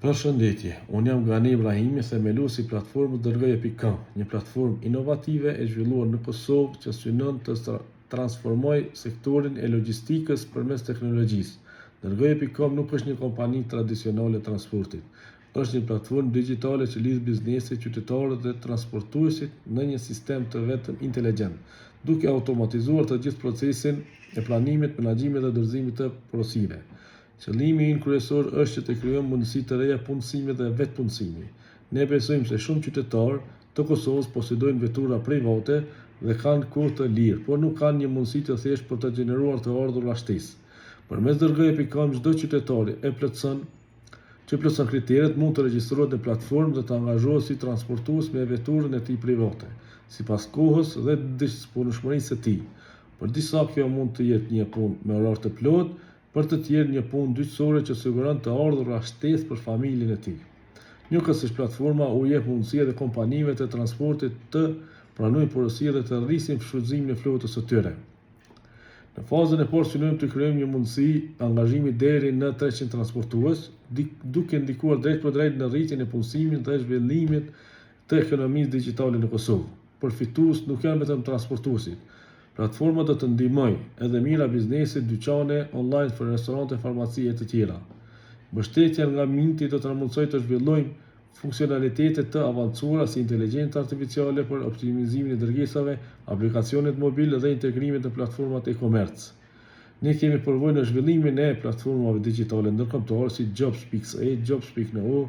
Përshëndetje, unë jam Gani Ibrahimi, themelues i platformës Dërgoje.com, një platformë inovative e zhvilluar në Kosovë që synon të transformojë sektorin e logjistikës përmes teknologjisë. Dërgoje.com nuk është një kompani tradicionale transportit. Është një platformë digjitale që lidh bizneset, qytetarët dhe transportuesit në një sistem të vetëm inteligjent, duke automatizuar të gjithë procesin e planimit, menaxhimit dhe dorëzimit të porosive. Qëllimi ynë kryesor është që të krijojmë mundësi të reja punësimi dhe vetëpunësimi. Ne besojmë se shumë qytetarë të Kosovës posedojnë vetura private dhe kanë kohë të lirë, por nuk kanë një mundësi të thjeshtë për të gjeneruar të ardhura shtesë. Përmes Dërgoje.com çdo qytetar e plotëson që plotëson kriteret mund të regjistrohet në platformë dhe të angazhohet si transportues me veturën e tij private, sipas kohës dhe disponueshmërisë së tij. Për disa kjo mund të jetë një punë me orar të plotë, për të tjerë një punë dytësore që siguron të ardhura shtesë për familjen e tij. Njëkohësisht platforma u jep mundësi edhe kompanive të transportit të pranojnë porosi dhe të rrisin shfrytëzimin e flotës së tyre. Në fazën e parë synojmë të krijojmë një mundësi angazhimi deri në 300 transportues, duke ndikuar drejtpërdrejt në rritjen e punësimit dhe zhvillimit të ekonomisë digjitale në Kosovë. Përfitues nuk janë vetëm transportuesit. Platforma do të ndihmojë edhe mijëra biznese, dyqane, online, restorante, farmaci e të tjera. Mbështetja nga Minti do të na mundësojë të zhvillojmë funksionalitete të avancuara si inteligjenca artificiale për optimizimin e dërgesave, aplikacionet mobile dhe integrimet në platformat e-commerce. Ne kemi përvojë në zhvillimin e platformave digjitale ndërkombëtare si Jobs.se, Jobs.no,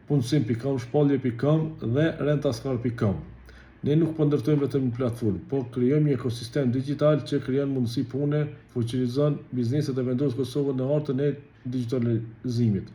Punësim.com, Shpallje.com dhe Rentaskar.com. Ne nuk po ndërtojmë vetëm një platformë, po krijojmë një ekosistem digjital që krijon mundësi pune, fuqizon bizneset dhe vendos Kosovën në hartën e digjitalizimit.